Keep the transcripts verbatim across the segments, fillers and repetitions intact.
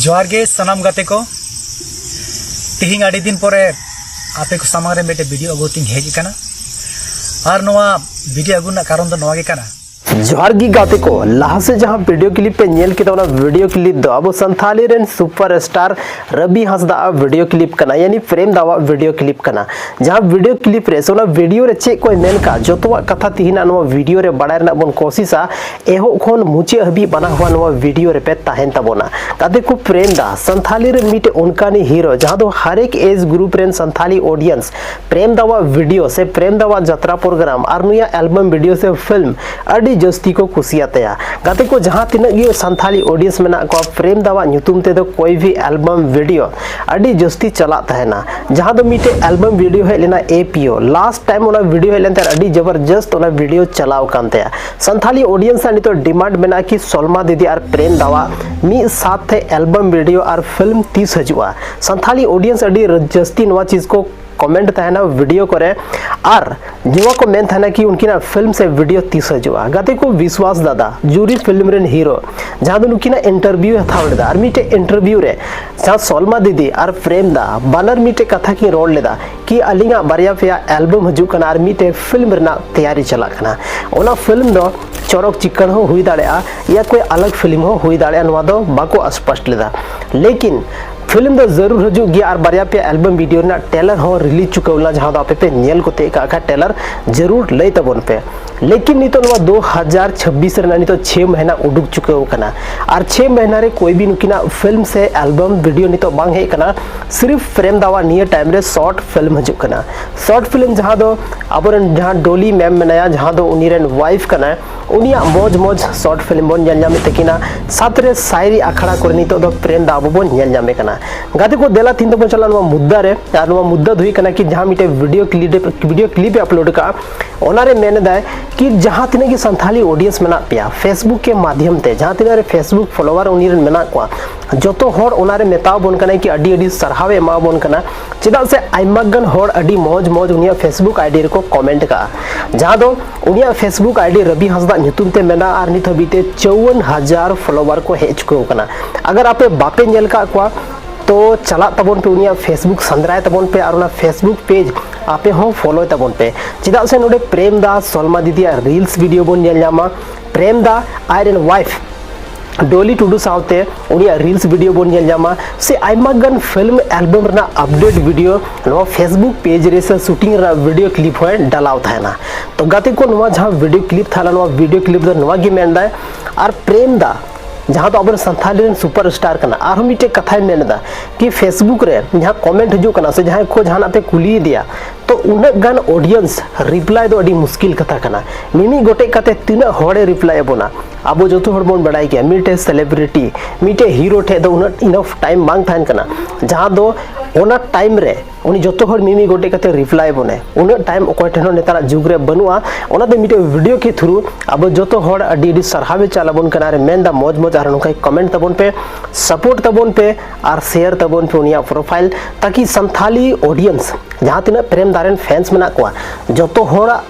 ᱡᱚᱦᱟᱨ ᱜᱮ ᱥᱟᱱᱟᱢ ᱜᱟᱛᱮ ᱠᱚ᱾ ᱛᱮᱦᱮᱧ ᱟᱹᱰᱤ ᱫᱤᱱ ᱯᱚᱨᱮ ᱟᱯᱮ ᱠᱚ ᱥᱟᱢᱟᱝ ᱨᱮ ᱢᱤᱫᱴᱮᱱ ᱵᱷᱤᱰᱤᱭᱳ ᱟᱹᱜᱩ ᱛᱤᱧ ᱦᱮᱡ ᱟᱠᱟᱱᱟ᱾ ᱟᱨ ᱱᱚᱣᱟ ᱵᱷᱤᱰᱤᱭᱳ ᱟᱹᱜᱩ ᱨᱮᱱᱟᱜ ᱠᱟᱨᱚᱱ ᱫᱚ ᱱᱚᱣᱟ ᱜᱮ ᱠᱟᱱᱟ᱾ ᱡᱚᱦᱟᱨ ᱜᱮ ᱜᱟᱛᱮ ᱠᱚ, ᱞᱟᱦᱟ ᱥᱮᱫ ᱡᱟᱦᱟᱸ ᱵᱷᱤᱰᱤᱭᱳ ᱠᱞᱤᱯ ᱯᱮ ᱧᱮᱞ ᱠᱮᱫᱟ, ᱚᱱᱟ ᱵᱷᱤᱰᱤᱭᱳ ᱠᱞᱤᱯ ᱫᱚ ᱟᱵᱚ ᱥᱟᱱᱛᱷᱟᱞᱤ ᱨᱮᱱ ᱥᱩᱯᱟᱨ ᱥᱴᱟᱨ ᱨᱚᱵᱤ ᱦᱟᱸᱥᱫᱟ ᱟᱜ ᱵᱷᱤᱰᱤᱭᱳ ᱠᱞᱤᱯ ᱠᱟᱱᱟ, ᱭᱟᱱᱤ ᱯᱨᱮᱢ ᱫᱟᱣᱟᱜ ᱵᱷᱤᱰᱤᱭᱳ ᱠᱞᱤᱯ ᱠᱟᱱᱟ᱾ ᱡᱟᱦᱟᱸ ᱵᱷᱤᱰᱤᱭᱳ ᱠᱞᱤᱯ ᱨᱮ ᱥᱮ ᱚᱱᱟ ᱵᱷᱤᱰᱤᱭᱳ ᱨᱮ ᱪᱮᱫ ᱠᱚᱭ ᱢᱮᱱ ᱠᱟᱜ, ᱡᱚᱛᱚᱣᱟᱜ ᱠᱟᱛᱷᱟ ᱛᱮᱦᱮᱧᱟᱜ ᱱᱚᱣᱟ ᱵᱷᱤᱰᱤᱭᱳ ᱨᱮ ᱵᱟᱲᱟᱭ ᱨᱮᱱᱟᱜ ᱵᱚᱱ ᱠᱳᱥᱤᱥᱟ᱾ ᱮᱦᱚᱵ ᱠᱷᱚᱱ ᱢᱩᱪᱟᱹᱫ ᱦᱟᱹᱵᱤᱡ ᱵᱟᱱᱟ ᱦᱚᱲ ᱱᱚᱣᱟ ᱵᱷᱤᱰᱤᱭᱳ ᱨᱮᱯᱮ ᱛᱟᱦᱮᱱ ᱛᱟᱵᱚᱱᱟ᱾ ᱜᱟᱛᱮ ᱠᱚ, ᱯᱨᱮᱢ ᱫᱟ ᱥᱟᱱᱛᱷᱟᱞᱤ ᱨᱮ ᱢᱤᱫᱴᱮᱱ ᱚᱱᱠᱟᱱᱤ ᱦᱤᱨᱳ, ᱡᱟᱦᱟᱸ ᱫᱚ ᱦᱟᱨᱮᱠ ᱮᱡᱽ ᱜᱨᱩᱯ ᱨᱮᱱ ᱥᱟᱱᱛᱷᱟᱞᱤ ᱚᱰᱤᱭᱮᱱᱥ ᱯᱨᱮᱢ ᱫᱟᱣᱟᱜ ᱵᱷᱤᱰᱤᱭᱳ ᱥᱮ ᱯᱨᱮᱢ ᱫᱟᱣᱟᱜ ᱡᱟᱛᱨᱟ ᱯᱨᱳᱜᱨᱟᱢ ᱟᱨ ᱱᱩᱭᱟᱜ ᱮᱞᱵᱟᱢ ᱵᱷᱤᱰᱤᱭᱳ ᱥᱮ ᱯᱷᱤᱞᱢ ᱟᱹᱰᱤ ᱡᱟᱹᱥᱛᱤ ᱠᱚ ᱠᱩᱥᱤᱭᱟᱛᱟᱭᱟ᱾ ᱜᱟᱛᱮ ᱠᱚ, ᱡᱟᱦᱟᱸ ᱛᱤᱱᱟᱹᱜ ᱜᱮ ᱥᱟᱱᱛᱷᱟᱞᱤ ᱚᱰᱤᱭᱮᱱᱥ ᱢᱮᱱᱟᱜ ᱠᱚᱣᱟ, ᱯᱨᱮᱢ ᱫᱟᱣᱟᱜ ᱧᱩᱛᱩᱢ ᱛᱮᱫᱚ ᱠᱚᱭ ᱵᱷᱤ ᱮᱞᱵᱟᱢ ᱵᱷᱤᱰᱤᱭᱳ ᱟᱹᱰᱤ ᱡᱟᱹᱥᱛᱤ ᱪᱟᱞᱟᱜ ᱛᱟᱦᱮᱱᱟ᱾ ᱡᱟᱦᱟᱸ ᱫᱚ ᱢᱤᱫᱴᱮᱡ ᱮᱞᱵᱟᱢ ᱵᱷᱤᱰᱤᱭᱳ ᱦᱮᱡ ᱞᱮᱱᱟ, A P O, last time ᱚᱱᱟ ᱵᱷᱤᱰᱤᱭᱳ ᱦᱮᱡ ᱞᱮᱱ ᱛᱟᱦᱮᱸᱫ, ᱟᱹᱰᱤ ᱡᱚᱵᱚᱨᱡᱚᱥᱛ ᱚᱱᱟ ᱵᱷᱤᱰᱤᱭᱳ ᱪᱟᱞᱟᱣ ᱠᱟᱱ ᱛᱟᱭᱟ᱾ ᱥᱟᱱᱛᱷᱟᱞᱤ ᱚᱰᱤᱭᱮᱱᱥ ᱟᱜ ᱱᱤᱛᱚᱜ ᱰᱤᱢᱟᱱᱰ ᱢᱮᱱᱟᱜᱼᱟ ᱠᱤ ᱥᱚᱞᱢᱟ ᱫᱤᱫᱤ ᱟᱨ ᱯᱨᱮᱢ ᱫᱟᱣᱟᱜ ᱢᱤᱫ ᱥᱟᱛᱷᱮ ᱮᱞᱵᱟᱢ ᱵᱷᱤᱰᱤᱭᱳ ᱟᱨ ᱯᱷᱤᱞᱢ ᱛᱤᱥ ᱦᱤᱡᱩᱜᱼᱟ᱾ ᱥᱟᱱᱛᱷᱟᱞᱤ ᱚᱰᱤᱭᱮᱱᱥ ᱟᱹᱰᱤ ᱨᱟᱹ-, ᱡᱟᱹᱥᱛᱤ ᱱᱚᱣᱟ ᱪᱤᱡᱽ ᱠᱚ ᱠᱚᱢᱮᱱᱴ ᱛᱟᱦᱮᱱᱟ ᱵᱷᱤᱰᱤᱭᱳ ᱠᱚᱨᱮ, ᱟᱨ ᱱᱚᱣᱟ ᱠᱚ ᱢᱮᱱ ᱛᱟᱦᱮᱱᱟ ᱠᱤ ᱩᱱᱠᱤᱱᱟᱜ ᱯᱷᱤᱞᱢ ᱥᱮ ᱵᱷᱤᱰᱤᱭᱳ ᱛᱤᱥ ᱦᱤᱡᱩᱜᱼᱟ᱾ ᱜᱟᱛᱮ ᱠᱚ, ᱵᱤᱥᱣᱟᱥ ᱫᱟᱫᱟ, ᱡᱩᱨᱤ ᱯᱷᱤᱞᱢ ᱨᱮᱱ ᱦᱤᱨᱳ, ᱡᱟᱦᱟᱸ ᱫᱚ ᱱᱩᱠᱤᱱᱟᱜ ᱤᱱᱴᱟᱨᱵᱷᱤᱭᱩ ᱦᱟᱛᱟᱣ ᱞᱮᱫᱟ, ᱟᱨ ᱢᱤᱫᱴᱮᱡ ᱤᱱᱴᱟᱨᱵᱷᱤᱭᱩ ᱨᱮ ᱡᱟᱦᱟᱸ ᱥᱚᱞᱢᱟ ᱫᱤᱫᱤ ᱟᱨ ᱯᱨᱮᱢ ᱫᱟ ᱵᱟᱱᱟᱨ ᱢᱤᱫᱴᱮᱡ ᱠᱟᱛᱷᱟ ᱠᱤᱱ ᱨᱚᱲ ᱞᱮᱫᱟ ᱠᱤ ᱟᱹᱞᱤᱧᱟᱜ ᱵᱟᱨᱭᱟ ᱯᱮᱭᱟ ᱮᱞᱵᱟᱢ ᱦᱤᱡᱩᱜ ᱠᱟᱱᱟ ᱟᱨ ᱢᱤᱫᱴᱮᱡ ᱯᱷᱤᱞᱢ ᱨᱮᱱᱟᱜ ᱛᱮᱭᱟᱨᱤ ᱪᱟᱞᱟᱜ ᱠᱟᱱᱟ᱾ ᱚᱱᱟ ᱯᱷᱤᱞᱢ ᱫᱚ ᱪᱚᱨᱚᱠ ᱪᱤᱠᱟᱹᱲ ᱦᱚᱸ ᱦᱩᱭ ᱫᱟᱲᱮᱭᱟᱜᱼᱟ, ᱭᱟ ᱠᱳᱭ ᱟᱞᱟᱜᱽ ᱯᱷᱤᱞᱢ ᱦᱚᱸ ᱦᱩᱭ ᱫᱟᱲᱮᱭᱟᱜᱼᱟ, ᱱᱚᱣᱟ ᱫᱚ ᱵᱟᱠᱚ ᱟᱥᱯᱟᱥᱴ ᱞᱮᱫᱟ᱾ ᱞᱮᱠᱤᱱ ᱯᱷᱤᱞᱢ ᱫᱚ ᱡᱟᱹᱨᱩᱲ ᱦᱤᱡᱩᱜ ᱜᱮᱭᱟ ᱟᱨ ᱵᱟᱨᱭᱟ ᱯᱮᱭᱟ ᱮᱞᱵᱟᱢ ᱵᱷᱤᱰᱤᱭᱳ ᱨᱮᱱᱟᱜ ᱴᱨᱮᱞᱟᱨ ᱦᱚᱸ ᱨᱤᱞᱤᱡᱽ ᱪᱩᱠᱟᱹᱣ ᱞᱮᱱᱟ, ᱡᱟᱦᱟᱸ ᱫᱚ ᱟᱯᱮ ᱯᱮ ᱧᱮᱞ ᱠᱚᱛᱮ ᱠᱟᱜ ᱠᱷᱟᱡ ᱴᱨᱮᱞᱟᱨ ᱡᱟᱹᱨᱩᱲ ᱞᱟᱹᱭ ᱛᱟᱵᱚᱱ ᱯᱮ᱾ ᱞᱮᱠᱤᱱ ᱱᱤᱛᱚᱜ ᱱᱚᱣᱟ ᱫᱩ ᱦᱟᱡᱟᱨ ᱪᱷᱟᱵᱵᱤᱥ ᱨᱮᱱᱟᱜ ᱱᱤᱛᱚᱜ ᱪᱷᱮ ᱢᱟᱹᱦᱱᱟᱹ ᱩᱰᱩᱠ ᱪᱩᱠᱟᱹᱣ ᱠᱟᱱᱟ, ᱟᱨ ᱪᱷᱮ ᱢᱟᱹᱦᱱᱟᱹ ᱨᱮ ᱠᱳᱭ ᱵᱷᱤ ᱱᱩᱠᱤᱱᱟᱜ ᱯᱷᱤᱞᱢ ᱥᱮ ᱮᱞᱵᱟᱢ ᱵᱷᱤᱰᱤᱭᱳ ᱱᱤᱛᱚᱜ ᱵᱟᱝ ᱦᱮᱡ ᱠᱟᱱᱟ᱾ ᱥᱤᱨᱤᱯ ᱯᱨᱮᱢ ᱫᱟᱣᱟᱜ ᱱᱤᱭᱟᱹ ᱴᱟᱭᱤᱢ ᱨᱮ ᱥᱚᱨᱴ ᱯᱷᱤᱞᱢ ᱦᱤᱡᱩᱜ ᱠᱟᱱᱟ᱾ ᱥᱚᱨᱴ ᱯᱷᱤᱞᱢ ᱡᱟᱦᱟᱸ ᱫᱚ ᱟᱵᱚᱨᱮᱱ ᱡᱟᱦᱟᱸ ᱰᱚᱞᱤ ᱢᱮᱢ ᱢᱮᱱᱟᱭᱟ, ᱡᱟᱦᱟᱸ ᱫᱚ ᱩᱱᱤ ᱨᱮᱱ ᱣᱟᱭᱤᱯᱷ ᱠᱟᱱᱟᱭ, ᱩᱱᱤᱭᱟᱜ ᱢᱚᱡᱽ ᱢᱚᱡᱽ ᱥᱚᱨᱴ ᱯᱷᱤᱞᱢ ᱵᱚᱱ ᱧᱮᱞ ᱧᱟᱢᱮᱫ ᱛᱟᱹᱠᱤᱱᱟ᱾ ᱥᱟᱛ ᱨᱮ ᱥᱟᱭᱨᱤ ᱟᱠᱷᱲᱟ ᱠᱚᱨᱮ ᱱᱤᱛᱚᱜ ᱫᱚ ᱯᱨᱮᱢ ᱫᱟ ᱟᱵᱚ ᱵᱚᱱ ᱧᱮᱞ ᱧᱟᱢᱮ ᱠᱟᱱᱟ᱾ ᱜᱟᱛᱮ ᱠᱚ, ᱫᱮᱞᱟ ᱛᱤᱦᱤᱧ ᱫᱚᱵᱚᱱ ᱪᱟᱞᱟᱜᱼᱟ ᱱᱚᱣᱟ ᱢᱩᱫᱽᱫᱟ ᱨᱮ, ᱟᱨ ᱱᱚᱣᱟ ᱢᱩᱫᱽᱫᱟ ᱫᱚ ᱦᱩᱭᱩᱜ ᱠᱟᱱᱟ ᱠᱤ ᱡᱟᱦᱟᱸ ᱢᱤᱫᱴᱮᱡ ᱵᱷᱤᱰᱤᱭᱳ ᱠᱞᱤᱯ, ᱵᱷᱤᱰᱤᱭᱳ ᱠᱞᱤᱯ ᱮ ᱟᱯᱞᱳᱰ ᱠᱟᱜᱼᱟ, ᱚᱱᱟᱨᱮ ᱢᱮᱱ ᱮᱫᱟᱭ ᱠᱤ ᱡᱟᱦᱟᱸ ᱛᱤᱱᱟᱹᱜ ᱜᱮ ᱥᱟᱱᱛᱷᱟᱞᱤ audience ᱢᱮᱱᱟᱜ ᱯᱮᱭᱟ, Facebook ᱠᱮ ᱢᱟᱫᱷᱭᱚᱢ ᱛᱮ ᱡᱟᱦᱟᱸ ᱛᱤᱱᱟᱹᱜ ᱨᱮ Facebook follower ᱩᱱᱤ ᱨᱮᱱ ᱢᱮᱱᱟᱜ ᱠᱚᱣᱟ, ᱡᱚᱛᱚ ᱦᱚᱲ ᱚᱱᱟᱨᱮ ᱢᱮᱛᱟᱣ ᱵᱚᱱ ᱠᱟᱱᱟᱭ ᱠᱤ ᱟᱹᱰᱤ ᱟᱹᱰᱤ ᱥᱟᱨᱦᱟᱣ ᱮ ᱮᱢᱟ ᱵᱚᱱ ᱠᱟᱱᱟ᱾ ᱪᱮᱫᱟᱜ ᱥᱮ ᱟᱭᱢᱟ ᱜᱟᱱ ᱦᱚᱲ ᱟᱹᱰᱤ ᱢᱚᱡᱽ ᱢᱚᱡᱽ ᱩᱱᱤᱭᱟᱜ Facebook ID ᱨᱮᱠᱚ comment ᱠᱟᱜᱼᱟ, ᱡᱟᱦᱟᱸ ᱫᱚ ᱩᱱᱤᱭᱟᱜ Facebook ID ᱨᱚᱵᱤ ᱦᱟᱸᱥᱫᱟᱜ ᱧᱩᱛᱩᱢ ᱛᱮ ᱢᱮᱱᱟᱜᱼᱟ ᱟᱨ ᱱᱤᱛ ᱦᱟᱹᱵᱤᱡ ᱛᱮ ᱪᱟᱣᱣᱟᱱ ᱦᱟᱡᱟᱨ follower ᱠᱚ ᱦᱮᱡ ᱪᱩᱠᱟᱹᱣ ᱠᱟᱱᱟ᱾ ᱟᱜᱟᱨ ᱟᱯᱮ ᱵᱟᱯᱮ ᱧᱮᱞ ᱠᱟᱜ ᱠᱚᱣᱟ, ᱛᱚ ᱪᱟᱞᱟᱜ ᱛᱟᱵᱚᱱ ᱯᱮ ᱩᱱᱤᱭᱟᱜ Facebook, ᱥᱮᱸᱫᱽᱨᱟᱭ ᱛᱟᱵᱚᱱ ᱯᱮ ᱟᱨ ᱚᱱᱟ Facebook page ᱟᱯᱮ ᱦᱚᱸ follow ᱛᱟᱵᱚᱱ ᱯᱮ᱾ ᱪᱮᱫᱟᱜ ᱥᱮ ᱱᱚᱰᱮ ᱯᱨᱮᱢ ᱫᱟ ᱥᱚᱞᱢᱟ ᱫᱤᱫᱤᱭᱟᱜ reels video ᱵᱚᱱ ᱧᱮᱞ ᱧᱟᱢᱟ, ᱯᱨᱮᱢ ᱫᱟ ᱟᱡ ᱨᱮᱱ wife ᱰᱚᱞᱤ ᱴᱩᱰᱩ ᱥᱟᱶᱛᱮ ᱩᱱᱤᱭᱟᱜ reels video ᱵᱚᱱ ᱧᱮᱞ ᱧᱟᱢᱟ, ᱥᱮ ᱟᱭᱢᱟ ᱜᱟᱱ film album ᱨᱮᱱᱟᱜ update video ᱱᱚᱣᱟ Facebook page ᱨᱮ ᱥᱮ shooting ᱨᱮᱱᱟᱜ video clip ᱦᱚᱸᱭ ᱰᱟᱞᱟᱣ ᱛᱟᱦᱮᱱᱟ᱾ ᱛᱚ ᱜᱟᱛᱮ ᱠᱚ, ᱱᱚᱣᱟ ᱡᱟᱦᱟᱸ video clip ᱛᱟᱦᱮᱱᱟ, ᱱᱚᱣᱟ video clip ᱫᱚ ᱱᱚᱣᱟ ᱜᱮ ᱢᱮᱱᱫᱟᱭ, ᱟᱨ ᱯᱨᱮᱢ ᱫᱟ ᱡᱟᱦᱟᱸ ᱫᱚ ᱟᱵᱚᱨᱮᱱ ᱥᱟᱱᱛᱷᱟᱞᱤ ᱨᱮᱱ super star ᱠᱟᱱᱟ, ᱟᱨᱦᱚᱸ ᱢᱤᱫᱴᱮᱡ ᱠᱟᱛᱷᱟᱭ ᱢᱮᱱ ᱮᱫᱟ ᱠᱤ Facebook ᱨᱮ ᱡᱟᱦᱟᱸ comment ᱦᱤᱡᱩᱜ ᱠᱟᱱᱟ ᱥᱮ ᱡᱟᱦᱟᱸᱭ ᱠᱚ ᱡᱟᱦᱟᱱᱟᱜ ᱯᱮ ᱠᱩᱞᱤᱭᱮᱫᱮᱭᱟ, ᱛᱚ ᱩᱱᱟᱹᱜ ᱜᱟᱱ audience reply ᱫᱚ ᱟᱹᱰᱤ ᱢᱩᱥᱠᱤᱞ ᱠᱟᱛᱷᱟ ᱠᱟᱱᱟ᱾ ᱢᱤᱢᱤᱫ ᱜᱚᱴᱮᱡ ᱠᱟᱛᱮ ᱛᱤᱱᱟᱹᱜ ᱦᱚᱲᱮ reply ᱟᱵᱚᱱᱟ? ᱟᱵᱚ ᱡᱚᱛᱚ ᱦᱚᱲ ᱵᱚᱱ ᱵᱟᱲᱟᱭ ᱜᱮᱭᱟ, ᱢᱤᱫᱴᱮᱡ celebrity, ᱢᱤᱫᱴᱮᱡ hero ᱴᱷᱮᱡ ᱫᱚ ᱩᱱᱟᱹᱜ enough time ᱵᱟᱝ ᱛᱟᱦᱮᱱ ᱠᱟᱱᱟ, ᱡᱟᱦᱟᱸ ᱫᱚ ᱚᱱᱟ time ᱨᱮ ᱩᱱᱤ ᱡᱚᱛᱚ ᱦᱚᱲ ᱢᱤᱢᱤᱫ ᱜᱚᱴᱮᱡ ᱠᱟᱛᱮ reply ᱟᱵᱚᱱᱟᱭ᱾ ᱩᱱᱟᱹᱜ time ᱚᱠᱚᱭ ᱴᱷᱮᱱ ᱦᱚᱸ ᱱᱮᱛᱟᱨᱟᱜ ᱡᱩᱜᱽ ᱨᱮ ᱵᱟᱹᱱᱩᱜᱼᱟ᱾ ᱚᱱᱟᱛᱮ ᱢᱤᱫᱴᱮᱡ video ᱠᱮ through ᱟᱵᱚ ᱡᱚᱛᱚ ᱦᱚᱲ ᱟᱹᱰᱤ ᱟᱹᱰᱤ ᱥᱟᱨᱦᱟᱣ ᱮ ᱪᱟᱞ ᱟᱵᱚᱱ ᱠᱟᱱᱟ ᱟᱨ ᱢᱮᱱᱫᱟ ᱢᱚᱡᱽ ᱢᱚᱡᱽ ᱟᱨ ᱱᱚᱝᱠᱟ ᱜᱮ comment ᱛᱟᱵᱚᱱ ᱯᱮ, support ᱛᱟᱵᱚᱱ ᱯᱮ ᱟᱨ share ᱛᱟᱵᱚᱱ ᱯᱮ ᱩᱱᱤᱭᱟᱜ profile, ᱛᱟᱠᱤ ᱥᱟᱱᱛᱷᱟᱞᱤ audience ᱡᱟᱦᱟᱸ ᱛᱤᱱᱟᱹᱜ ᱯᱨᱮᱢ ᱫᱟ ᱨᱮᱱ fans ᱢᱮᱱᱟᱜ ᱠᱚᱣᱟ, ᱡᱚᱛᱚ ᱦᱚᱲᱟᱜ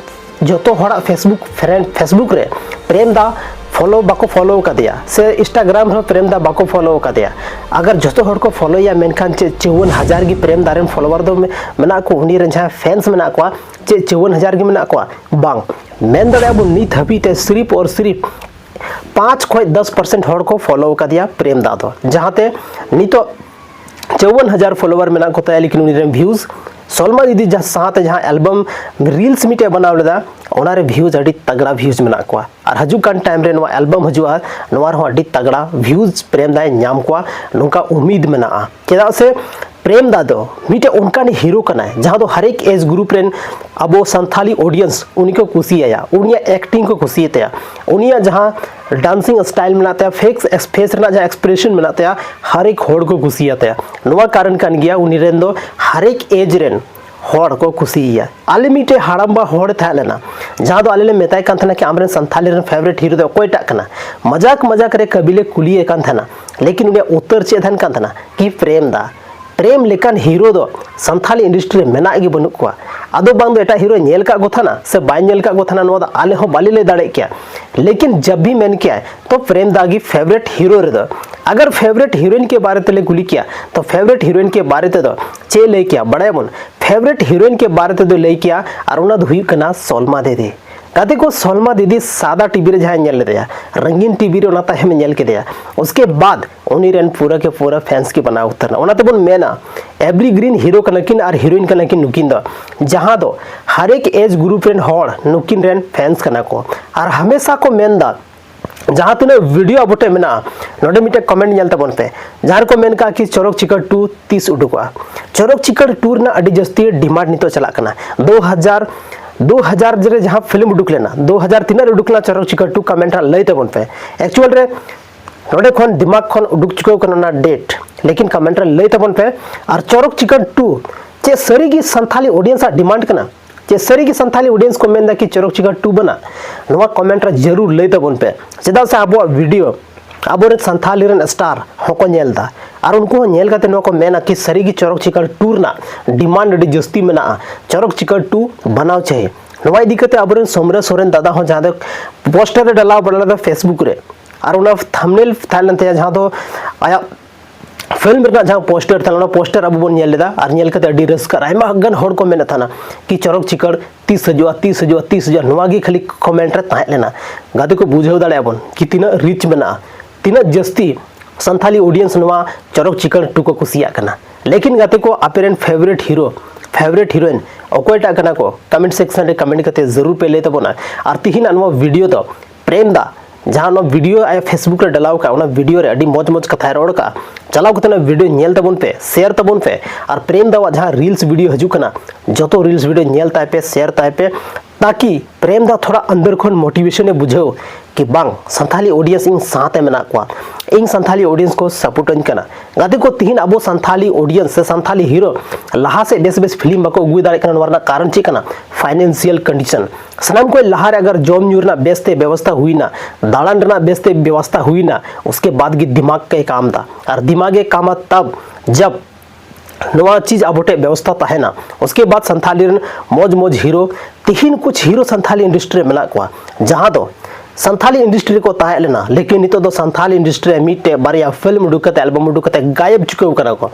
ᱡᱚᱛᱚ ᱦᱚᱲᱟᱜ Facebook friend, Facebook ᱨᱮ ᱯᱨᱮᱢ ᱫᱟ follow ᱵᱟᱠᱚ follow ᱟᱠᱟᱫᱮᱭᱟ, ᱥᱮ Instagram ᱨᱮᱦᱚᱸ ᱯᱨᱮᱢ ᱫᱟ ᱵᱟᱠᱚ follow ᱟᱠᱟᱫᱮᱭᱟ᱾ ᱟᱜᱟᱨ ᱡᱚᱛᱚ ᱦᱚᱲ ᱠᱚ follow ᱮᱭᱟ, ᱢᱮᱱᱠᱷᱟᱱ ᱪᱮᱫ ᱪᱟᱣᱣᱟᱱ ᱦᱟᱡᱟᱨ ᱜᱮ ᱯᱨᱮᱢ ᱫᱟ ᱨᱮᱱ follower ᱫᱚ ᱢᱮ-, ᱢᱮᱱᱟᱜ ᱠᱚ, ᱩᱱᱤ ᱨᱮᱱ ᱡᱟᱦᱟᱸᱭ fans ᱢᱮᱱᱟᱜ ᱠᱚᱣᱟ, ᱪᱮᱫ ᱪᱟᱣᱣᱟᱱ ᱦᱟᱡᱟᱨ ᱜᱮ ᱢᱮᱱᱟᱜ ᱠᱚᱣᱟ? ᱵᱟᱝ, ᱢᱮᱱ ᱫᱟᱲᱮᱭᱟᱜᱼᱟ ᱵᱚᱱ ᱱᱤᱛ ᱦᱟᱹᱵᱤᱡ ᱛᱮ ᱥᱤᱨᱤᱯ ᱚᱨ ᱥᱤᱨᱤᱯ ᱯᱟᱸᱪ ᱠᱷᱚᱡ ᱫᱚᱥ percent ᱦᱚᱲ ᱠᱚ follow ᱟᱠᱟᱫᱮᱭᱟ ᱯᱨᱮᱢ ᱫᱟ ᱫᱚ, ᱡᱟᱦᱟᱸᱛᱮ ᱱᱤᱛᱚᱜ ᱪᱟᱣᱣᱟᱱ ᱦᱟᱡᱟᱨ follower ᱢᱮᱱᱟᱜ ᱠᱚ ᱛᱟᱭᱟ, ᱞᱮᱠᱤᱱ ᱩᱱᱤ ᱨᱮᱱ views ᱥᱚᱞᱢᱟ ᱫᱤᱫᱤ ᱡᱟᱦᱟᱸ ᱥᱟᱶᱛᱮ ᱡᱟᱦᱟᱸ album reels ᱢᱤᱫᱴᱮᱡ ᱵᱮᱱᱟᱣ ᱞᱮᱫᱟ, ᱚᱱᱟᱨᱮ views ᱟᱹᱰᱤ ᱛᱟᱜᱲᱟ views ᱢᱮᱱᱟᱜ ᱠᱚᱣᱟ᱾ ᱟᱨ ᱦᱤᱡᱩᱜ ᱠᱟᱱ time ᱨᱮ ᱱᱚᱣᱟ album ᱦᱤᱡᱩᱜᱼᱟ, ᱱᱚᱣᱟ ᱨᱮᱦᱚᱸ ᱟᱹᱰᱤ ᱛᱟᱜᱲᱟ views ᱯᱨᱮᱢ ᱫᱟᱭ ᱧᱟᱢ ᱠᱚᱣᱟ, ᱱᱚᱝᱠᱟ ᱩᱢᱤᱫ ᱢᱮᱱᱟᱜᱼᱟ᱾ ᱪᱮᱫᱟᱜ ᱥᱮ ᱯᱨᱮᱢ ᱫᱟ ᱫᱚ ᱢᱤᱫᱴᱮᱡ ᱚᱱᱠᱟᱱ hero ᱠᱟᱱᱟᱭ, ᱡᱟᱦᱟᱸ ᱫᱚ ᱦᱟᱨᱮᱠ age group ᱨᱮᱱ ᱟᱵᱚ ᱥᱟᱱᱛᱷᱟᱞᱤ audience ᱩᱱᱤ ᱠᱚ ᱠᱩᱥᱤᱭᱟᱭᱟ, ᱩᱱᱤᱭᱟᱜ acting ᱠᱚ ᱠᱩᱥᱤᱭᱟᱛᱟᱭᱟ, ᱩᱱᱤᱭᱟᱜ ᱡᱟᱦᱟᱸ dancing style ᱢᱮᱱᱟᱜ ᱛᱟᱭᱟ, face, face ᱨᱮᱱᱟᱜ ᱡᱟᱦᱟᱸ expression ᱢᱮᱱᱟᱜ ᱛᱟᱭᱟ, ᱦᱟᱨᱮᱠ ᱦᱚᱲ ᱠᱚ ᱠᱩᱥᱤᱭᱟᱛᱟᱭᱟ᱾ ᱱᱚᱣᱟ ᱠᱟᱨᱚᱱ ᱠᱟᱱ ᱜᱮᱭᱟ ᱩᱱᱤ ᱨᱮᱱ ᱫᱚ ᱦᱟᱨᱮᱠ age ᱨᱮᱱ ᱦᱚᱲ ᱠᱚ ᱠᱩᱥᱤᱭᱟᱭᱟ᱾ ᱟᱞᱮ ᱢᱤᱫᱴᱮᱡ ᱦᱟᱲᱟᱢᱵᱟ ᱦᱚᱲ ᱛᱟᱦᱮᱸ ᱞᱮᱱᱟ, ᱡᱟᱦᱟᱸ ᱫᱚ ᱟᱞᱮ ᱞᱮ ᱢᱮᱛᱟᱭ ᱠᱟᱱ ᱛᱟᱦᱮᱱᱟ ᱠᱤ ᱟᱢᱨᱮᱱ ᱥᱟᱱᱛᱷᱟᱞᱤ ᱨᱮᱱ ᱯᱷᱮᱵᱟᱨᱮᱴ ᱦᱤᱨᱳ ᱫᱚ ᱚᱠᱚᱭᱴᱟᱜ ᱠᱟᱱᱟ᱾ ᱢᱟᱡᱟᱠ ᱢᱟᱡᱟᱠ ᱨᱮ ᱠᱟᱹᱵᱤ ᱞᱮ ᱠᱩᱞᱤᱭᱮ ᱠᱟᱱ ᱛᱟᱦᱮᱱᱟ, ᱞᱮᱠᱤᱱ ᱩᱱᱤᱭᱟᱜ ᱩᱛᱛᱚᱨ ᱪᱮᱫ ᱛᱟᱦᱮᱱ ᱠᱟᱱ ᱛᱟᱦᱮᱱᱟ ᱠᱤ ᱯᱨᱮᱢ ᱫᱟ, ᱯᱨᱮᱢ ᱞᱮᱠᱟᱱ ᱦᱤᱨᱳ ᱫᱚ ᱥᱟᱱᱛᱷᱟᱞᱤ ᱤᱱᱰᱟᱥᱴᱨᱤ ᱨᱮ ᱢᱮᱱᱟᱜ ᱜᱮ ᱵᱟᱹᱱᱩᱜ ᱠᱚᱣᱟ᱾ ᱟᱫᱚ ᱵᱟᱝ ᱫᱚ ᱮᱴᱟᱜ ᱦᱤᱨᱳᱭ ᱧᱮᱞ ᱠᱟᱜ ᱠᱚ ᱛᱟᱦᱮᱱᱟ ᱥᱮ ᱵᱟᱭ ᱧᱮᱞ ᱠᱟᱜ ᱠᱚ ᱛᱟᱦᱮᱱᱟ, ᱱᱚᱣᱟ ᱫᱚ ᱟᱞᱮ ᱦᱚᱸ ᱵᱟᱞᱮ ᱞᱟᱹᱭ ᱫᱟᱲᱮᱭᱟᱜ ᱠᱮᱭᱟ᱾ ᱞᱮᱠᱤᱱ ᱡᱟᱵ ᱵᱷᱤ ᱢᱮᱱ ᱠᱮᱭᱟ ᱛᱚ ᱯᱨᱮᱢ ᱫᱟ ᱜᱮ ᱯᱷᱮᱵᱟᱨᱮᱴ ᱦᱤᱨᱳ ᱨᱮᱫᱚ᱾ ᱟᱜᱟᱨ ᱯᱷᱮᱵᱟᱨᱮᱴ ᱦᱤᱨᱳᱭᱤᱱ ᱠᱮ ᱵᱟᱨᱮ ᱛᱮᱞᱮ ᱠᱩᱞᱤ ᱠᱮᱭᱟ ᱛᱚ ᱯᱷᱮᱵᱟᱨᱮᱴ ᱦᱤᱨᱳᱭᱤᱱ ᱠᱮ ᱵᱟᱨᱮ ᱛᱮᱫᱚ ᱪᱮᱫ ᱞᱟᱹᱭ ᱠᱮᱭᱟ ᱵᱟᱲᱟᱭᱟᱵᱚᱱ? ᱯᱷᱮᱵᱟᱨᱮᱴ ᱦᱤᱨᱳᱭᱤᱱ ᱠᱮ ᱵᱟᱨᱮ ᱛᱮᱫᱚ ᱞᱟᱹᱭ ᱠᱮᱭᱟ, ᱟᱨ ᱚᱱᱟ ᱫᱚ ᱦᱩᱭᱩᱜ ᱠᱟᱱᱟ ᱥᱚᱞᱢᱟ ᱫᱤᱫᱤ᱾ ᱜᱟᱛᱮ ᱠᱚ, ᱥᱚᱞᱢᱟ ᱫᱤᱫᱤ ᱥᱟᱫᱟ ᱴᱤᱵᱷᱤ ᱨᱮ ᱡᱟᱦᱟᱸᱭ ᱧᱮᱞ ᱞᱮᱫᱮᱭᱟ, ᱨᱚᱝᱜᱤᱱ ᱴᱤᱵᱷᱤ ᱨᱮ ᱚᱱᱟ ᱛᱟᱭᱚᱢᱮ ᱧᱮᱞ ᱠᱮᱫᱮᱭᱟ, ᱩᱥᱠᱮ ᱵᱟᱫ ᱩᱱᱤ ᱨᱮᱱ ᱯᱩᱨᱟᱹ ᱠᱮ ᱯᱩᱨᱟᱹ ᱯᱷᱮᱱᱥ ᱜᱮ ᱵᱮᱱᱟᱣ ᱩᱛᱟᱹᱨ ᱮᱱᱟ᱾ ᱚᱱᱟ ᱛᱮᱵᱚᱱ ᱢᱮᱱᱟ ᱮᱵᱷᱨᱤ ᱜᱨᱤᱱ ᱦᱤᱨᱳ ᱠᱟᱱᱟ ᱠᱤᱱ ᱟᱨ ᱦᱤᱨᱳᱭᱤᱱ ᱠᱟᱱᱟ ᱠᱤᱱ ᱱᱩᱠᱤᱱ ᱫᱚ, ᱡᱟᱦᱟᱸ ᱫᱚ ᱦᱟᱨ ᱮᱠ ᱮᱡᱽ ᱜᱨᱩᱯ ᱨᱮᱱ ᱦᱚᱲ ᱱᱩᱠᱤᱱ ᱨᱮᱱ ᱯᱷᱮᱱᱥ ᱠᱟᱱᱟ ᱠᱚ᱾ ᱟᱨ ᱦᱟᱢᱮᱥᱟ ᱠᱚ ᱢᱮᱱᱫᱟ, ᱡᱟᱦᱟᱸ ᱛᱤᱱᱟᱹᱜ ᱵᱷᱤᱰᱤᱭᱳ ᱟᱵᱚ ᱴᱷᱮᱱ ᱢᱮᱱᱟᱜᱼᱟ, ᱱᱚᱰᱮ ᱢᱤᱫᱴᱮᱡ ᱠᱚᱢᱮᱱᱴ ᱧᱮᱞ ᱛᱟᱵᱚᱱ ᱯᱮ, ᱡᱟᱦᱟᱸ ᱨᱮᱠᱚ ᱢᱮᱱ ᱠᱟᱜᱼᱟ ᱠᱤ ᱪᱚᱨᱚᱠ ᱪᱤᱠᱟᱹᱲ ᱴᱩ ᱛᱤᱥ ᱩᱰᱩᱠᱚᱜᱼᱟ? ᱪᱚᱨᱚᱠ ᱪᱤᱠᱟᱹᱲ ᱴᱩ ᱨᱮᱱᱟᱜ ᱟᱹᱰᱤ ᱡᱟᱹᱥᱛᱤ ᱰᱤᱢᱟᱱᱰ ᱱᱤᱛᱚᱜ ᱪᱟᱞᱟᱜ ᱠᱟᱱᱟ᱾ ᱫᱩ ᱦᱟᱡᱟᱨ ᱫᱩ ᱦᱟᱡᱟᱨ ᱨᱮ ᱡᱟᱦᱟᱸ ᱯᱷᱤᱞᱢ ᱩᱰᱩᱠ ᱞᱮᱱᱟ, ᱫᱩ ᱦᱟᱡᱟᱨ ᱛᱤᱱᱟᱹᱜ ᱨᱮ ᱩᱰᱩᱠ ᱞᱮᱱᱟ ᱪᱚᱨᱚᱠ ᱪᱤᱠᱟᱹᱲ ᱴᱩ? ᱠᱚᱢᱮᱱᱴ ᱨᱮ ᱞᱟᱹᱭ ᱛᱟᱵᱚᱱ ᱯᱮ᱾ ᱮᱠᱪᱩᱭᱟᱞ ᱨᱮ ᱱᱚᱰᱮ ᱠᱷᱚᱱ ᱫᱤᱢᱟᱜᱽ ᱠᱷᱚᱱ ᱩᱰᱩᱠ ᱪᱩᱠᱟᱹᱣ ᱠᱟᱱᱟ ᱚᱱᱟ ᱰᱮᱴ, ᱞᱮᱠᱤᱱ ᱠᱚᱢᱮᱱᱴ ᱨᱮ ᱞᱟᱹᱭ ᱛᱟᱵᱚᱱ ᱯᱮ᱾ ᱟᱨ ᱪᱚᱨᱚᱠ ᱪᱤᱠᱟᱹᱲ ᱴᱩ ᱪᱮᱫ ᱥᱟᱹᱨᱤ ᱜᱮ ᱥᱟᱱᱛᱷᱟᱞᱤ ᱚᱰᱤᱭᱮᱱᱥ ᱟᱜ ᱰᱤᱢᱟᱱᱰ ᱠᱟᱱᱟ? ᱪᱮᱫ ᱥᱟᱹᱨᱤ ᱜᱮ ᱥᱟᱱᱛᱷᱟᱞᱤ ᱚᱰᱤᱭᱮᱱᱥ ᱠᱚ ᱢᱮᱱᱫᱟ ᱠᱤ ᱪᱚᱨᱚᱠ ᱪᱤᱠᱟᱹᱲ ᱴᱩ ᱵᱮᱱᱟ? ᱱᱚᱣᱟ ᱠᱚᱢᱮᱱᱴ ᱨᱮ ᱡᱟᱹᱨᱩᱲ ᱞᱟᱹᱭ ᱛᱟᱵᱚᱱ ᱯᱮ, ᱪᱮᱫᱟᱜ ᱥᱮ ᱟᱵᱚᱣᱟᱜ ᱵᱷᱤᱰᱤᱭᱳ ᱟᱵᱚᱨᱮᱱ ᱥᱟᱱᱛᱷᱟᱞᱤ ᱨᱮᱱ ᱥᱴᱟᱨ ᱦᱚᱸᱠᱚ ᱧᱮᱞ ᱮᱫᱟ᱾ ᱟᱨ ᱩᱱᱠᱩ ᱦᱚᱸ ᱧᱮᱞ ᱠᱟᱛᱮ ᱱᱚᱣᱟ ᱠᱚ ᱢᱮᱱᱟ ᱠᱤ ᱥᱟᱹᱨᱤ ᱜᱮ ᱪᱚᱨᱚᱠ ᱪᱤᱠᱟᱹᱲ ᱴᱩ ᱨᱮᱱᱟᱜ ᱰᱤᱢᱟᱱᱰ ᱟᱹᱰᱤ ᱡᱟᱹᱥᱛᱤ ᱢᱮᱱᱟᱜᱼᱟ, ᱪᱚᱨᱚᱠ ᱪᱤᱠᱟᱹᱲ ᱴᱩ ᱵᱟᱱᱟᱣ ᱪᱟᱹᱦᱤ᱾ ᱱᱚᱣᱟ ᱤᱫᱤ ᱠᱟᱛᱮ ᱟᱵᱚᱨᱮᱱ ᱥᱚᱢᱨᱟ ᱥᱚᱨᱮᱱ ᱫᱟᱫᱟ ᱦᱚᱸ ᱡᱟᱦᱟᱸ ᱫᱚ ᱯᱳᱥᱴᱟᱨ ᱮ ᱰᱟᱞᱟᱣ ᱵᱟᱲᱟ ᱞᱮᱫᱟ ᱯᱷᱮᱥᱵᱩᱠ ᱨᱮ, ᱟᱨ ᱚᱱᱟ ᱛᱷᱟᱢᱵᱱᱮᱞ ᱛᱟᱦᱮᱸ ᱞᱮᱱ ᱛᱟᱭᱟ ᱡᱟᱦᱟᱸ ᱫᱚ ᱟᱭᱟᱜ ᱯᱷᱤᱞᱢ ᱨᱮᱱᱟᱜ ᱡᱟᱦᱟᱸ ᱯᱳᱥᱴᱟᱨ ᱛᱟᱦᱮᱸ ᱞᱮᱱᱟ, ᱚᱱᱟ ᱯᱳᱥᱴᱟᱨ ᱟᱵᱚ ᱵᱚᱱ ᱧᱮᱞ ᱞᱮᱫᱟ ᱟᱨ ᱧᱮᱞ ᱠᱟᱛᱮ ᱟᱹᱰᱤ ᱨᱟᱹᱥᱠᱟᱹ ᱟᱨ ᱟᱭᱢᱟ ᱜᱟᱱ ᱦᱚᱲ ᱠᱚ ᱢᱮᱱᱮᱫ ᱛᱟᱦᱮᱱᱟ ᱠᱤ ᱪᱚᱨᱚᱠ ᱪᱤᱠᱟᱹᱲ ᱛᱤᱥ ᱦᱤᱡᱩᱜᱼᱟ, ᱛᱤᱥ ᱦᱤᱡᱩᱜᱼᱟ, ᱛᱤᱥ ᱦᱤᱡᱩᱜᱼᱟ, ᱱᱚᱣᱟ ᱜᱮ ᱠᱷᱟᱹᱞᱤ ᱠᱚᱢᱮᱱᱴ ᱨᱮ ᱛᱟᱦᱮᱸ ᱞᱮᱱᱟ᱾ ᱜᱟᱛᱮ ᱠᱚ, ᱵᱩᱡᱷᱟᱹᱣ ᱫᱟᱲᱮᱭᱟᱜᱼᱟ ᱵᱚᱱ ᱠᱤ ᱛᱤᱱᱟᱹᱜ ᱨᱤᱪ ᱢᱮᱱᱟᱜᱼᱟ, ᱛᱤᱱᱟᱹᱜ ᱡᱟᱹᱥᱛᱤ ᱥᱟᱱᱛᱷᱟᱞᱤ ᱚᱰᱤᱭᱮᱱᱥ ᱱᱚᱣᱟ ᱪᱚᱨᱚᱠ ᱪᱤᱠᱟᱹᱲ ᱴᱩ ᱠᱚ ᱠᱩᱥᱤᱭᱟᱜ ᱠᱟᱱᱟ᱾ ᱞᱮᱠᱤᱱ ᱜᱟᱛᱮ ᱠᱚ, ᱟᱯᱮ ᱨᱮᱱ ᱯᱷᱮᱵᱟᱨᱮᱴ ᱦᱤᱨᱳ, ᱯᱷᱮᱵᱟᱨᱮᱴ ᱦᱤᱨᱳᱭᱤᱱ ᱚᱠᱚᱭᱴᱟᱜ ᱠᱟᱱᱟ ᱠᱚ? ᱠᱚᱢᱮᱱᱴ ᱥᱮᱠᱥᱚᱱ ᱨᱮ ᱠᱚᱢᱮᱱᱴ ᱠᱟᱛᱮ ᱡᱟᱹᱨᱩᱲ ᱯᱮ ᱞᱟᱹᱭ ᱛᱟᱵᱚᱱᱟ᱾ ᱟᱨ ᱛᱤᱦᱤᱧᱟᱜ ᱱᱚᱣᱟ ᱵᱷᱤᱰᱤᱭᱳ ᱫᱚ ᱯᱨᱮᱢ ᱫᱟ ᱡᱟᱦᱟᱸ ᱚᱱᱟ ᱵᱷᱤᱰᱤᱭᱳ ᱟᱭᱟᱜ ᱯᱷᱮᱥᱵᱩᱠ ᱨᱮ ᱰᱟᱞᱟᱣ ᱠᱟᱜᱼᱟ, ᱚᱱᱟ ᱵᱷᱤᱰᱤᱭᱳ ᱨᱮ ᱟᱹᱰᱤ ᱢᱚᱡᱽ ᱢᱚᱡᱽ ᱠᱟᱛᱷᱟᱭ ᱨᱚᱲ ᱠᱟᱜᱼᱟ᱾ ᱪᱟᱞᱟᱣ ᱠᱟᱛᱮ ᱚᱱᱟ ᱵᱷᱤᱰᱤᱭᱳ ᱧᱮᱞ ᱛᱟᱵᱚᱱ ᱯᱮ, ᱥᱮᱭᱟᱨ ᱛᱟᱵᱚᱱ ᱯᱮ᱾ ᱟᱨ ᱯᱨᱮᱢ ᱫᱟᱣᱟᱜ ᱡᱟᱦᱟᱸ ᱨᱤᱞᱥ ᱵᱷᱤᱰᱤᱭᱳ ᱦᱤᱡᱩᱜ ᱠᱟᱱᱟ, ᱡᱚᱛᱚ ᱨᱤᱞᱥ ᱵᱷᱤᱰᱤᱭᱳ ᱧᱮᱞ ᱛᱟᱭ ᱯᱮ, ᱥᱮᱭᱟᱨ ᱛᱟᱭ ᱯᱮ, ᱛᱟᱠᱤ ᱯᱨᱮᱢ ᱫᱟ ᱛᱷᱚᱲᱟ ᱟᱱᱫᱟᱨ ᱠᱷᱚᱱ ᱢᱳᱴᱤᱵᱷᱮᱥᱚᱱ ᱮ ᱵᱩᱡᱷᱟᱹᱣ ᱠᱤ ᱵᱟᱝ, ᱥᱟᱱᱛᱷᱟᱞᱤ ᱚᱰᱤᱭᱮᱱᱥ ᱤᱧ ᱥᱟᱶᱛᱮ ᱢᱮᱱᱟᱜ ᱠᱚᱣᱟ᱾ ᱤᱧ ᱥᱟᱱᱛᱷᱟᱞᱤ audience ᱠᱚ support ᱟᱹᱧ ᱠᱟᱱᱟ᱾ ᱜᱟᱛᱮ ᱠᱚ, ᱛᱤᱦᱤᱧ ᱟᱵᱚ ᱥᱟᱱᱛᱷᱟᱞᱤ audience ᱥᱮ ᱥᱟᱱᱛᱷᱟᱞᱤ hero ᱞᱟᱦᱟ ᱥᱮᱫ ᱵᱮᱥ ᱵᱮᱥ film ᱵᱟᱠᱚ ᱟᱹᱜᱩ ᱫᱟᱲᱮᱭᱟᱜ ᱠᱟᱱᱟ, ᱱᱚᱣᱟ ᱨᱮᱱᱟᱜ ᱠᱟᱨᱚᱱ ᱪᱮᱫ ᱠᱟᱱᱟ? Financial condition᱾ ᱥᱟᱱᱟᱢ ᱠᱷᱚᱱ ᱞᱟᱦᱟ ᱨᱮ ᱟᱜᱟᱨ ᱡᱚᱢ ᱧᱩ ᱨᱮᱱᱟᱜ ᱵᱮᱥ ᱛᱮ ᱵᱮᱵᱚᱥᱛᱷᱟ ᱦᱩᱭᱱᱟ, ᱫᱟᱬᱟᱱ ᱨᱮᱱᱟᱜ ᱵᱮᱥ ᱛᱮ ᱵᱮᱵᱚᱥᱛᱷᱟ ᱦᱩᱭᱱᱟ, ᱩᱥᱠᱮ ᱵᱟᱫ ᱜᱮ ᱫᱤᱢᱟᱜᱽ ᱠᱮ ᱠᱟᱢ ᱫᱟ᱾ ᱟᱨ ᱫᱤᱢᱟᱜᱽ ᱮ ᱠᱟᱢᱟ ᱛᱟᱵ ᱡᱟᱵ ᱱᱚᱣᱟ ᱪᱤᱡᱽ ᱟᱵᱚ ᱴᱷᱮᱱ ᱵᱮᱵᱚᱥᱛᱷᱟ ᱛᱟᱦᱮᱱᱟ᱾ ᱩᱥᱠᱮ ᱵᱟᱫ ᱥᱟᱱᱛᱷᱟᱞᱤ ᱨᱮᱱ ᱢᱚᱡᱽ ᱢᱚᱡᱽ hero, ᱛᱤᱦᱤᱧ ᱠᱩᱪ hero ᱥᱟᱱᱛᱷᱟᱞᱤ industry ᱨᱮ ᱢᱮᱱᱟᱜ ᱠᱚᱣᱟ, ᱡᱟᱦᱟᱸ ᱫᱚ ᱥᱟᱱᱛᱷᱟᱞᱤ industry ᱨᱮᱠᱚ ᱛᱟᱦᱮᱸ ᱞᱮᱱᱟ, ᱞᱮᱠᱤᱱ ᱱᱤᱛᱚᱜ ᱫᱚ ᱥᱟᱱᱛᱷᱟᱞᱤ industry ᱨᱮ ᱢᱤᱫᱴᱮᱡ ᱵᱟᱨᱭᱟ film ᱩᱰᱩᱠ ᱠᱟᱛᱮ, album ᱩᱰᱩᱠ ᱠᱟᱛᱮ ᱜᱟᱭᱮᱵ ᱪᱩᱠᱟᱹᱣ ᱠᱟᱱᱟ ᱠᱚ᱾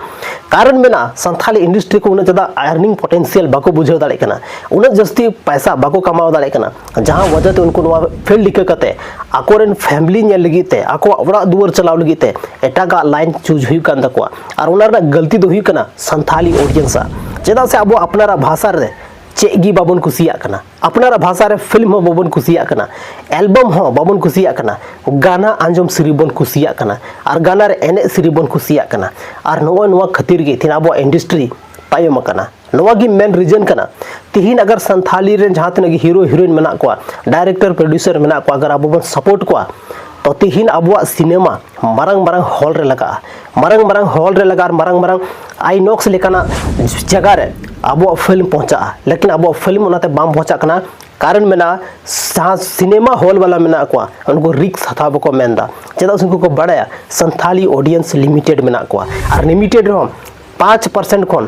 ᱠᱟᱨᱚᱱ ᱢᱮᱱᱟᱜᱼᱟ, ᱥᱟᱱᱛᱷᱟᱞᱤ industry ᱠᱚ ᱩᱱᱟᱹᱜ ᱡᱟᱫᱟ earning potential ᱵᱟᱠᱚ ᱵᱩᱡᱷᱟᱹᱣ ᱫᱟᱲᱮᱭᱟᱜ ᱠᱟᱱᱟ, ᱩᱱᱟᱹᱜ ᱡᱟᱹᱥᱛᱤ ᱯᱟᱭᱥᱟ ᱵᱟᱠᱚ ᱠᱟᱢᱟᱣ ᱫᱟᱲᱮᱭᱟᱜ ᱠᱟᱱᱟ, ᱡᱟᱦᱟᱸ ᱣᱟᱡᱟ ᱛᱮ ᱩᱱᱠᱩ ᱱᱚᱣᱟ field ᱤᱠᱟᱹ ᱠᱟᱛᱮ ᱟᱠᱚᱨᱮᱱ family ᱧᱮᱞ ᱞᱟᱹᱜᱤᱫ ᱛᱮ, ᱟᱠᱚᱣᱟᱜ ᱚᱲᱟᱜ ᱫᱩᱣᱟᱹᱨ ᱪᱟᱞᱟᱣ ᱞᱟᱹᱜᱤᱫ ᱛᱮ ᱮᱴᱟᱜᱟᱜ line choose ᱦᱩᱭᱩᱜ ᱠᱟᱱ ᱛᱟᱠᱚᱣᱟ᱾ ᱟᱨ ᱚᱱᱟ ᱨᱮᱱᱟᱜ ᱜᱟᱹᱞᱛᱤ ᱫᱚ ᱦᱩᱭᱩᱜ ᱠᱟᱱᱟ ᱥᱟᱱᱛᱷᱟᱞᱤ audience ᱟᱜ᱾ ᱪᱮᱫᱟᱜ ᱥᱮ ᱟᱵᱚ ᱟᱯᱱᱟᱨᱟᱜ ᱵᱷᱟᱥᱟ ᱨᱮ ᱪᱮᱫ ᱜᱮ ᱵᱟᱵᱚᱱ ᱠᱩᱥᱤᱭᱟᱜ ᱠᱟᱱᱟ, ᱟᱯᱱᱟᱨᱟᱜ ᱵᱷᱟᱥᱟ ᱨᱮ film ᱦᱚᱸ ᱵᱟᱵᱚᱱ ᱠᱩᱥᱤᱭᱟᱜ ᱠᱟᱱᱟ, album ᱦᱚᱸ ᱵᱟᱵᱚᱱ ᱠᱩᱥᱤᱭᱟᱜ ᱠᱟᱱᱟ, ᱜᱟᱱᱟ ᱟᱸᱡᱚᱢ ᱥᱤᱨᱤ ᱵᱚᱱ ᱠᱩᱥᱤᱭᱟᱜ ᱠᱟᱱᱟ, ᱟᱨ ᱜᱟᱱᱟ ᱨᱮ ᱮᱱᱮᱡ ᱥᱤᱨᱤ ᱵᱚᱱ ᱠᱩᱥᱤᱭᱟᱜ ᱠᱟᱱᱟ᱾ ᱟᱨ ᱱᱚᱜᱼᱚᱭ ᱱᱚᱣᱟ ᱠᱷᱟᱹᱛᱤᱨ ᱜᱮ ᱛᱮᱦᱮᱧ ᱟᱵᱚᱣᱟᱜ industry ᱛᱟᱭᱚᱢ ᱟᱠᱟᱱᱟ᱾ ᱱᱚᱣᱟ ᱜᱮ main reason ᱠᱟᱱᱟ᱾ ᱛᱤᱦᱤᱧ ᱟᱜᱟᱨ ᱥᱟᱱᱛᱷᱟᱞᱤ ᱨᱮᱱ ᱡᱟᱦᱟᱸ ᱛᱤᱱᱟᱹᱜ ᱜᱮ hero heroine ᱢᱮᱱᱟᱜ ᱠᱚᱣᱟ, director producer ᱢᱮᱱᱟᱜ ᱠᱚᱣᱟ, ᱟᱜᱟᱨ ᱟᱵᱚ ᱵᱚᱱ support ᱠᱚᱣᱟ, ᱛᱚ ᱛᱤᱦᱤᱧ ᱟᱵᱚᱣᱟᱜ cinema ᱢᱟᱨᱟᱝ ᱢᱟᱨᱟᱝ hall ᱨᱮ ᱞᱟᱜᱟᱜᱼᱟ, ᱢᱟᱨᱟᱝ ᱢᱟᱨᱟᱝ hall ᱨᱮ ᱞᱟᱜᱟᱜᱼᱟ, ᱟᱨ ᱢᱟᱨᱟᱝ ᱢᱟᱨᱟᱝ Inox ᱞᱮᱠᱟᱱᱟᱜ ᱡᱟᱭᱜᱟ ᱨᱮ ᱟᱵᱚᱣᱟᱜ film ᱯᱚᱦᱪᱟᱜᱼᱟ᱾ ᱞᱮᱠᱤᱱ ᱟᱵᱚᱣᱟᱜ film ᱚᱱᱟᱛᱮ ᱵᱟᱝ ᱯᱚᱦᱪᱟᱜ ᱠᱟᱱᱟ, ᱠᱟᱨᱚᱱ ᱢᱮᱱᱟᱜᱼᱟ, ᱡᱟᱦᱟᱸ cinema hall ᱵᱟᱞᱟ ᱢᱮᱱᱟᱜ ᱠᱚᱣᱟ, ᱩᱱᱠᱩ risk ᱦᱟᱛᱟᱣ ᱵᱟᱠᱚ ᱢᱮᱱᱫᱟ᱾ ᱪᱮᱫᱟᱜ ᱥᱮ ᱩᱱᱠᱩ ᱠᱚ ᱵᱟᱲᱟᱭᱟ ᱥᱟᱱᱛᱷᱟᱞᱤ audience limited ᱢᱮᱱᱟᱜ ᱠᱚᱣᱟ, ᱟᱨ limited ᱨᱮᱦᱚᱸ ᱯᱟᱸᱪ percent ᱠᱷᱚᱱ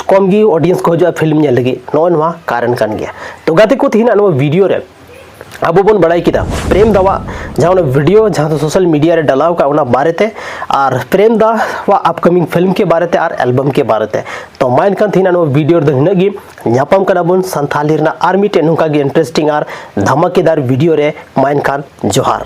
ᱠᱚᱢ ᱜᱮ audience ᱠᱚ ᱦᱤᱡᱩᱜᱼᱟ film ᱧᱮᱞ ᱞᱟᱹᱜᱤᱫ᱾ ᱱᱚᱜᱼᱚᱭ ᱱᱚᱣᱟ ᱠᱟᱨᱚᱱ ᱠᱟᱱ ᱜᱮᱭᱟ᱾ ᱛᱚ ᱜᱟᱛᱮ ᱠᱚ, ᱛᱮᱦᱮᱧᱟᱜ ᱱᱚᱣᱟ video ᱨᱮ ᱟᱵᱚ ᱵᱚᱱ ᱵᱟᱲᱟᱭ ᱠᱮᱫᱟ ᱯᱨᱮᱢ ᱫᱟᱣᱟᱜ ᱡᱟᱦᱟᱸ ᱚᱱᱟ video ᱡᱟᱦᱟᱸ ᱫᱚ social media ᱨᱮ ᱰᱟᱞᱟᱣ ᱠᱟᱜ, ᱚᱱᱟ ᱵᱟᱨᱮᱛᱮ, ᱟᱨ ᱯᱨᱮᱢ ᱫᱟᱣᱟᱜ upcoming film ᱠᱮ ᱵᱟᱨᱮᱛᱮ ᱟᱨ album ᱠᱮ ᱵᱟᱨᱮᱛᱮ᱾ ᱛᱚ ᱢᱟ ᱮᱱᱠᱷᱟᱱ ᱛᱮᱦᱮᱧᱟᱜ ᱱᱚᱣᱟ video ᱨᱮᱫᱚ ᱱᱤᱱᱟᱹᱜ ᱜᱮ᱾ ᱧᱟᱯᱟᱢ ᱠᱟᱱᱟ ᱵᱚᱱ ᱥᱟᱱᱛᱷᱟᱞᱤ ᱨᱮᱱᱟᱜ ᱟᱨ ᱢᱤᱫᱴᱮᱡ ᱱᱚᱝᱠᱟ ᱜᱮ interesting ᱟᱨ ᱫᱷᱟᱢᱟᱠᱮᱫᱟᱨ video ᱨᱮ᱾ ᱢᱟ ᱮᱱᱠᱷᱟᱱ ᱡᱚᱦᱟᱨ᱾